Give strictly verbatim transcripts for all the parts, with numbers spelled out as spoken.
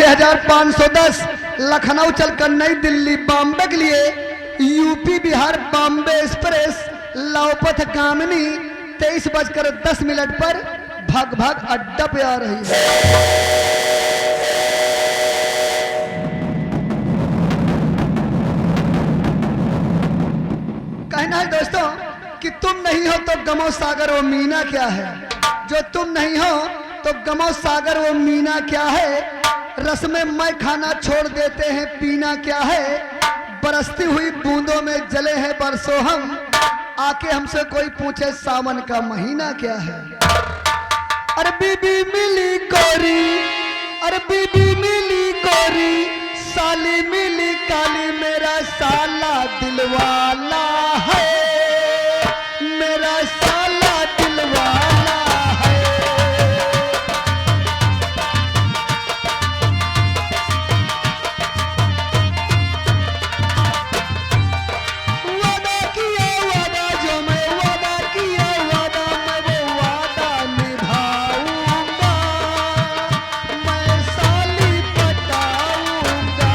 हजार पाँच सौ दस, लखनऊ चलकर नई दिल्ली बॉम्बे के लिए, यूपी बिहार बॉम्बे एक्सप्रेस, लौपथ गामिनी, तेईस बजकर दस मिनट पर भग भग अड्डा पे आ रही है। कहना है दोस्तों कि तुम नहीं हो तो गमो सागर वो मीना क्या है, जो तुम नहीं हो तो गमो सागर वो मीना क्या है। रस में मैं खाना छोड़ देते हैं पीना क्या है। बरसती हुई बूंदों में जले हैं बरसों हम, आके हमसे कोई पूछे सावन का महीना क्या है। अरे बीबी मिली गोरी, अरे बीबी मिली गोरी, साली मिली काली, मेरा साला दिलवाला है, मेरा साला दिलवाला है। वादा किया वादा, जो मैं वादा किया वादा, मैं वो वादा निभाऊंगा, मैं साली पटाऊंगा।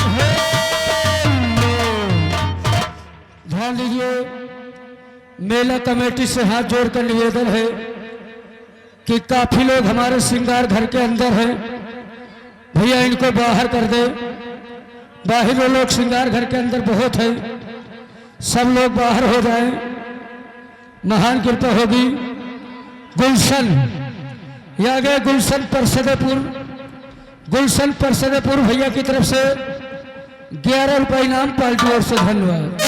हे लो। ध्यान दीजिए, मेला कमेटी से हाथ जोड़कर निवेदन है कि काफी लोग हमारे श्रृंगार घर के अंदर हैं, भैया इनको बाहर कर दे। बाहर वो लोग श्रृंगार घर के अंदर बहुत हैं, सब लोग बाहर हो जाएं। महान कृपा होगी। गुलशन, ये आ गए गुलशन परसदेपुर, गुलशन परसदेपुर भैया की तरफ से ग्यारह रुपये इनाम पार्टी ओर से, धन्यवाद।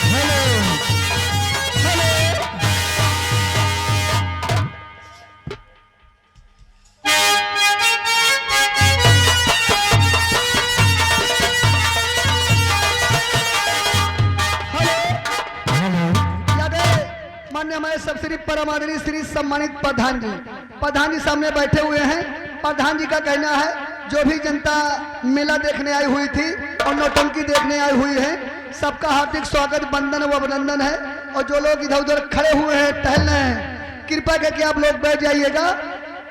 Hello, hello. हेलो। हेलो। याद है, माननीय हमारे सब श्री परम आदरणीय श्री सम्मानित प्रधान जी, प्रधान जी सामने बैठे हुए हैं। प्रधान जी का कहना है, जो भी जनता मेला देखने आई हुई थी और नौटंकी देखने आई हुई है, सबका हार्दिक स्वागत, वंदन व अभिनंदन है। और जो लोग इधर उधर खड़े हुए हैं, टहल रहे हैं, कृपा करके आप लोग बैठ जाइएगा,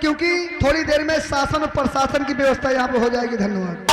क्योंकि थोड़ी देर में शासन और प्रशासन की व्यवस्था यहाँ पे हो जाएगी। धन्यवाद।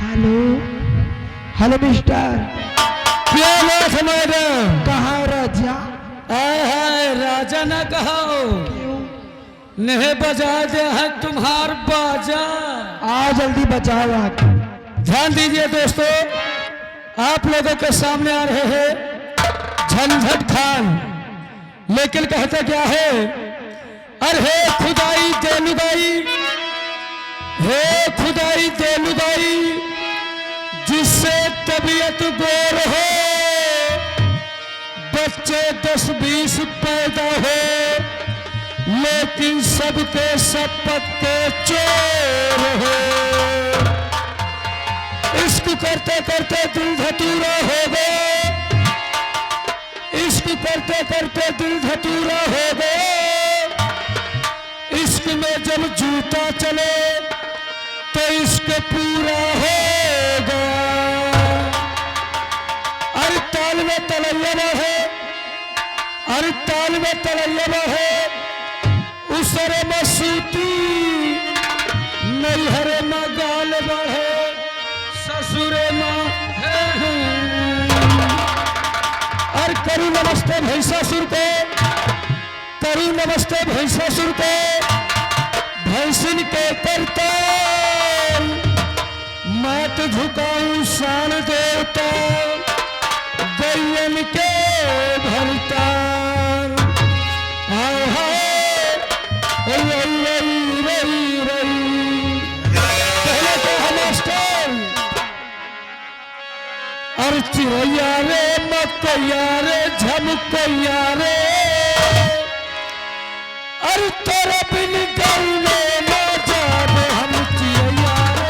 Hello, hello mister. क्या बात है मैडम? कहाँ है राजा? आय हाय, राजा ना कहो। क्यों? नहीं बजा दे है तुम्हार बाजा। आओ जल्दी बजाओ आके। ध्यान दीजिए दोस्तों, आप लोगों के सामने आ रहे हैं झंझट खान। लेकिन कहते क्या है, अरे हे खुदाई दे लुगाई, हे खुदाई दे लुगाई, जिससे तबीयत गौर हो, बच्चे दस बीस पैदा हो, लेकिन सबके सब पक्के चोर हो। इश्क करते करते दिल धतूरा हो गए, इश्क करते करते दिल धतूरा हो गए। इश्क में जब जूता चले तो इश्क पूरा हो गया। अरे ताल में तलैया बा है, अरे ताल में तलैया बा है। उसरे में सूती, नैहरे में गाल बढ़े, ससुरे में। और करू नमस्ते भैंसासुर को, करू नमस्ते भैंसासुर को, भैंसिन के करताल। माथ झुकाऊं शान देवता, गैयन के भरताल। हाय हाय, ओ रई, रई, रई, रई। पहले तो हम मास्टर। अरे चिरैया रे, मकैया रे, झमकैया रे, अरे तोरा बिन गौने ना जाब हम चिरैया रे।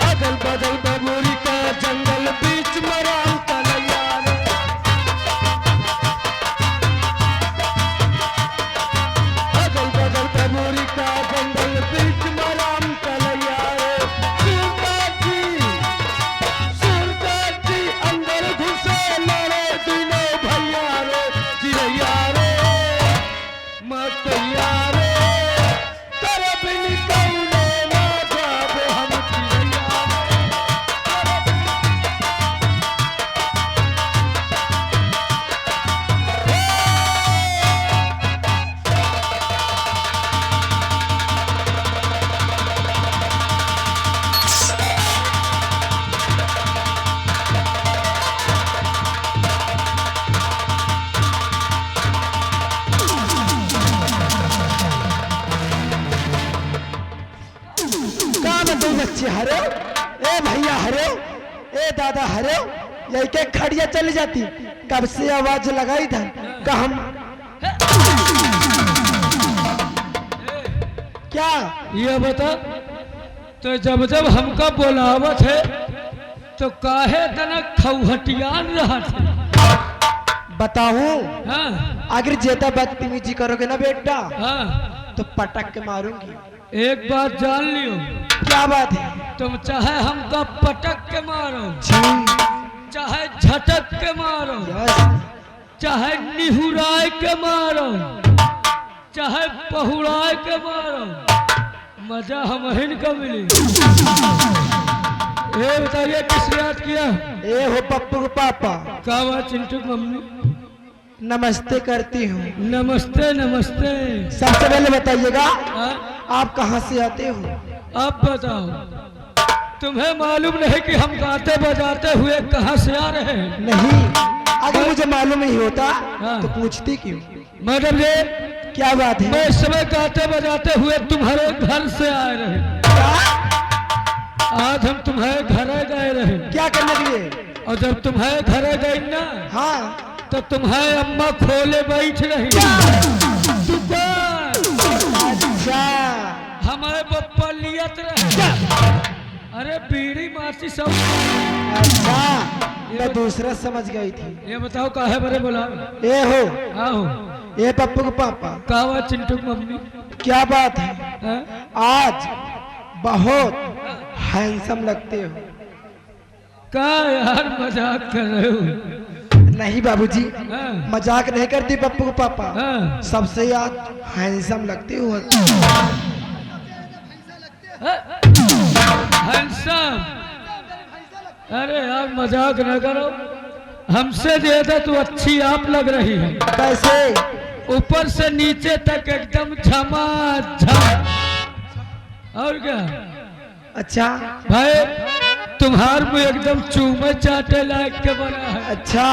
अगल बगल बबूरी का जंगल, बीच में राम कलैया रे। अगल बगल बबूरी का जंगल, बीच में राम कलैया रे। सूरदास जी, सूरदास जी अंदर घुसे लड़े दुनो भैया रे, चिरैया रे। मकैया रे, तोरे बिन कौने ना जाब हम चिरैया रे। का बताऊं बच्चे, हरे, ए भैया हरे, ए दादा हरे, यही के खड़िया चली जाती। कब से आवाज लगाई था, का हम क्या? ये बता, तो जब जब हमका बोलावत है, तो काहे तना खौहटियान रहत है? बताऊं? हाँ। अगर ज्यादा बदतमीजी करोगे ना बेटा, हाँ। तो पटक के मारूंगी। एक बात जान लियो। क्या बात है? तुम चाहे हमका पटक के मारो, जी। चाहे झटक के मारो, यस। चाहे निहुराए के मारो, चाहे पहुड़ाए के मारो, मजा हमहिन का मिली। ए बताइए, किसने याद किया? ए हो पप्पू के पापा। का बात चिंटू की मम्मी? नमस्ते करती हूँ। नमस्ते, नमस्ते। सबसे पहले बताइएगा, हाँ? आप कहाँ से आते हो? आप बताओ, तुम्हें मालूम नहीं कि हम गाते बजाते हुए कहाँ से आ रहे हैं? नहीं, अगर मुझे मालूम नहीं होता, हाँ। तो पूछती क्यों? मैडम जी, क्या बात है? मैं इस समय गाते बजाते हुए तुम्हारे घर से आए रहे। क्या? आज हम तुम्हारे घर गए रहे। क्या करने के लिए? और जब तुम्हारे घर गए ना, हाँ। तो तुम्हारे अम्मा खोले बैठ रही। दुकान। अच्छा। हमारे पप्पा लियत रहे। अरे, बीड़ी मारती सब। अच्छा, ये मैं बत-, दूसरा समझ गई थी। ये बताओ, काहे बरे बोला? ए हो। हाँ हो। ए पप्पू के पापा। का हुआ चिंटू की मम्मी? क्या बात है? हाँ? आज बहुत handsome लगते हो। का यार, मजाक कर रहे हो? नहीं बाबूजी, हाँ। मजाक नहीं करती पप्पू के पापा। हाँ। सबसे यार handsome लगते हो। हाँ? Handsome? अरे यार, मजाक न करो, हमसे ज्यादा तू अच्छी आप लग रही है। कैसे? ऊपर से नीचे तक एकदम झमाझम। और क्या? अच्छा। भाई, तुम्हार मुँह एकदम चूमे चाटे लायक के बना है। अच्छा,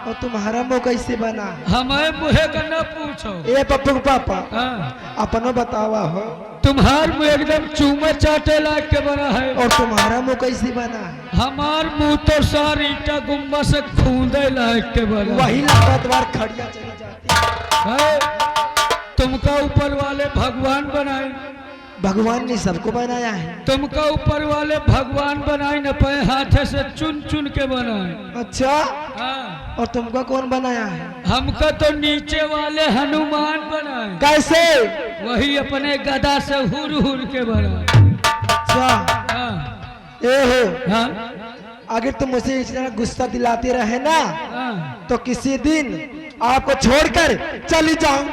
और तुम्हारा मुँह कैसे बना है? हमारे मुँह का ना पूछो। ए पप्पू के पापा, हाँ। अपनो बतावा हो। तुम्हार मुँह एकदम चूमे चाटे लायक के बना है। और तुम्हारा मुँह कैसे बना है? हमार मुँह तो सार ईंटा गुम्बा से खूंदे लायक के बना है। वही लगता तुम्हार खड़िया चली जाती है। तुमका ऊपर वाले भगवान बनाए। भगवान ने सबको बनाया है। तुमका ऊपर वाले भगवान बनाए न पाए, हाथे से चुन चुन के बनाए। अच्छा? हाँ। और तुमका कौन बनाया है? हमका तो नीचे वाले हनुमान बनाए। कैसे? वही अपने गदा से हुर हुर के बनाए। अच्छा। हाँ। ए हो। हाँ। अगर तुम मुझे इस तरह गुस्सा दिलाते रहे ना, हाँ। तो किसी दिन आपको छोड़कर चली जाऊं।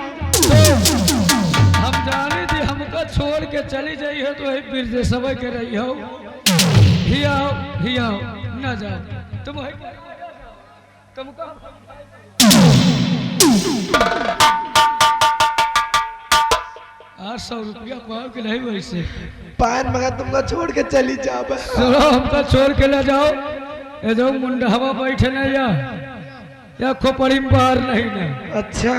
हम जाने थे, हमको छोड़ के चली जाई हो तो वही बिरजेशवा के रही हो। हियाओ, हियाओ, ना जाओ। तुम वही, तुमको आठ सौ रुपया पाओ कि नहीं वैसे? पान मगा तुमको छोड़ के चली जाब। सुनो, हमको छोड़ के ले जाओ। ये जो मुंडहवा बैठे ना या, या खोपड़ी में बाहर नहीं ना। अच्छा।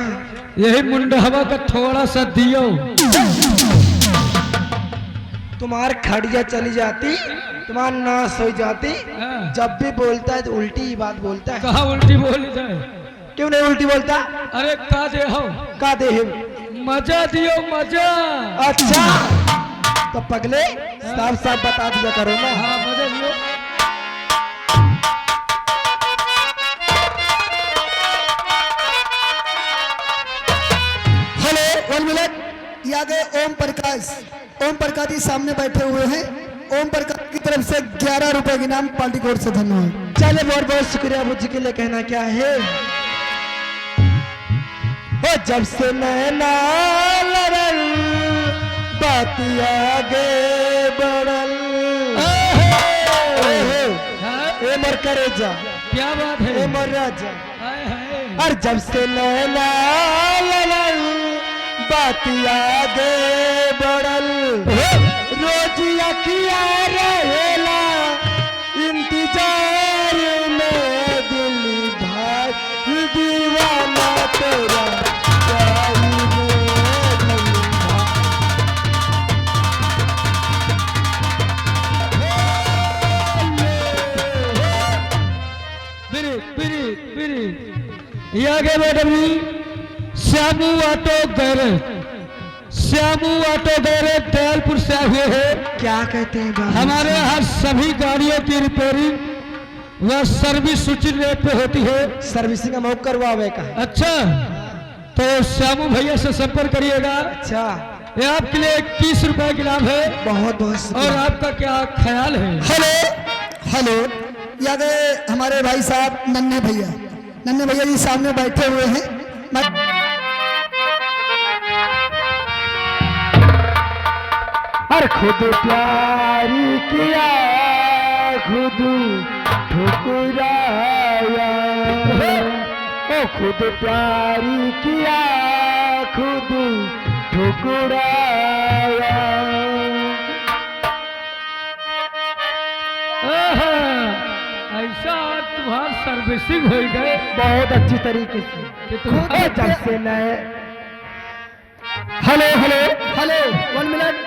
यही मुंडहवा का थोड़ा सा दियो। तुम्हार खड़िया चली जाती, तुम्हार नाश हो जाती। हाँ। जब भी बोलता है तो उल्टी ही बात बोलता है। कहाँ उल्टी बोली जाए? क्यों नहीं उल्टी बोलता? अरे का दे हो? का दे हो? मजा दियो, मजा। अच्छा, तो पगले, साफ साफ बता दिया करो ना। हाँ, मजा दियो। Hello, one minute। ये आ गए ओम प्रकाश। ओम प्रकाश जी सामने बैठे हुए हैं। ओम प्रकाश की तरफ से ग्यारह रुपए के इनाम, पार्टी की ओर से धन्यवाद। चले, बहुत बहुत शुक्रिया। बुज्जी के लिए कहना क्या है? ओ जब से नैना लड़ल, बात आगे बढ़ल। ओहो। हाँ? ए मोर करेजा। क्या बात है? ए मोर राजा। हाय, हाय। और जब से नैना लड़ल, बात आगे बढ़ल। रोज अखिया रहेला इंतजार में, दिल भाई दीवाना तोरा प्यार में, दिल भाई। बिरी, बिरी, बिरी। ये आगे madam ji, Shyamu auto garage, Shyamu auto garage Dayalpur से आए हुए हैं। क्या कहते हैं बाबू हमारे जी? यहाँ सभी गाड़ियों की रिपेयरिंग व सर्विस उचित रेट पे होती है। सर्विसिंग हम और करवावे का। अच्छा, तो श्यामू भैया से संपर्क करिएगा। अच्छा। ये आपके लिए इक्कीस रुपए का इनाम है। बहुत बहुत शुक्रिया। और आपका क्या ख्याल है? Hello, hello, ये आ गए हमारे भाई साहब नन्हे भैया। नन्हे भैया जी सामने बैठे हुए हैं। मैं और खुद प्यार किया, खुद ठुकराया। ओ खुद प्यार किया, खुद ठुकराया। आहा, ऐसा आज तुम्हार सर्विसिंग हो गए। बहुत अच्छी तरीके से। कि तुम खुद ए, जब से नए Hello, hello, hello, one minute।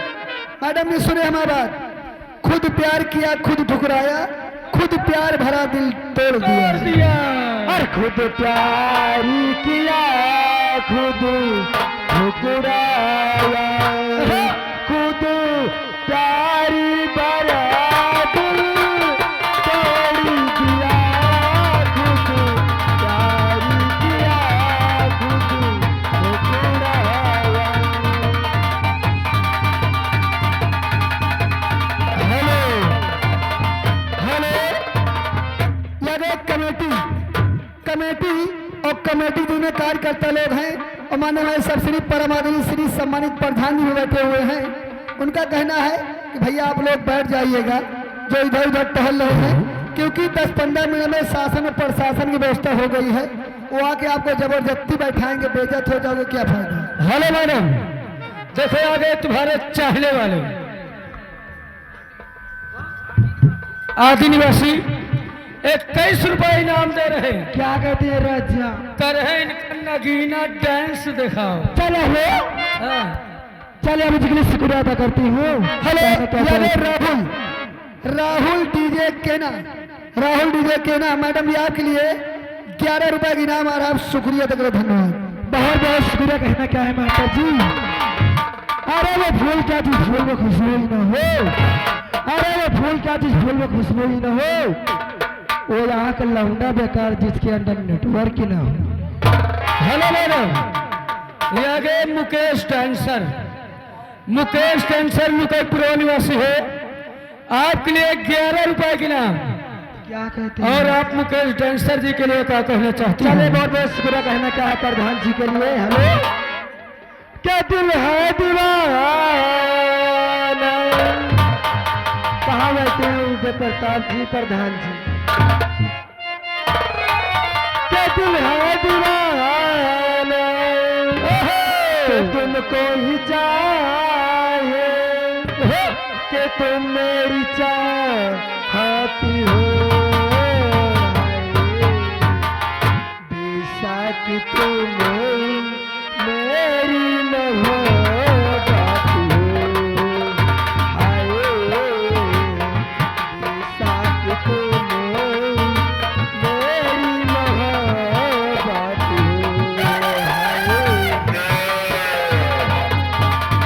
Madam ji सुने हमारी बात। खुद प्यार किया, खुद ठुकराया, खुद प्यार भरा दिल तोड़ दिया। तोड़ दिया। और खुद प्यार किया, खुद ठुकराया, खुद प्यार भरा दिल तोड़ दिया, खुद प्यार किया, खुद ठुकराया। हेलो, हेलो, लगे कमेटी, कमेटी और कमेटी दोनों कार्यकर्ता लोग हैं और माननीय हमारे सब श्री परम आदरणीय श्री सम्मानित प्रधान जी भी बैठे हुए हैं। उनका कहना है कि भैया आप लोग बैठ जाइएगा, जो इधर उधर टहल रहे हैं, क्योंकि दस पन्द्रह मिनट में शासन और प्रशासन की व्यवस्था हो गई है, वो आके आपको जबरदस्ती बैठाएंगे, बेइज्जत हो जाओगे, क्या फायदा? हेलो मैडम, देखो आ गए तुम्हारे चाहने वाले। आदि निवासी इक्कीस रुपए इनाम दे रहे हैं। क्या कहते हैं राजा? कर है इनका नगीना डांस दिखाओ। चलो हो। हाँ। चलिए, अब इसके लिए शुक्रिया अदा करती हूँ। हेलो, कहना क्या यादव चाहते हैं? राहुल, राहुल डीजे केना, राहुल डीजे केना, मैडम जी आपके लिए ग्यारह रुपए का इनाम और आप शुक्रिया अदा करो, धन्यवाद। बहुत बहुत शुक्रिया कहना क्या है मास्टर जी। अरे वो फूल क्या चीज, फूल में खुशबू ही ना हो। अरे वो फूल क्या चीज, फूल में खुशबू ही ना हो। वो यहाँ का लौंडा बेकार जिसके अंदर नेटवर्क ही ना हो। हेलो मैडम, ये आ गए मुकेश डांसर। मुकेश डांसर मुकेशपुर निवासी है, आपके लिए ग्यारह रुपए के इनाम। क्या कहते हैं? और आप मुकेश डांसर जी के लिए क्या कहना चाहती हैं? चलिए, बहुत बहुत शुक्रिया कहना क्या है प्रधान जी के लिए। हेलो। के दिल है दीवाना। कहाँ बैठे हैं उदय प्रताप जी, प्रधान जी? के दिल है दीवाना, के तुमको ही चाहे, के तुम मेरी चाहती हो। बेशक तुम मेरी नहीं,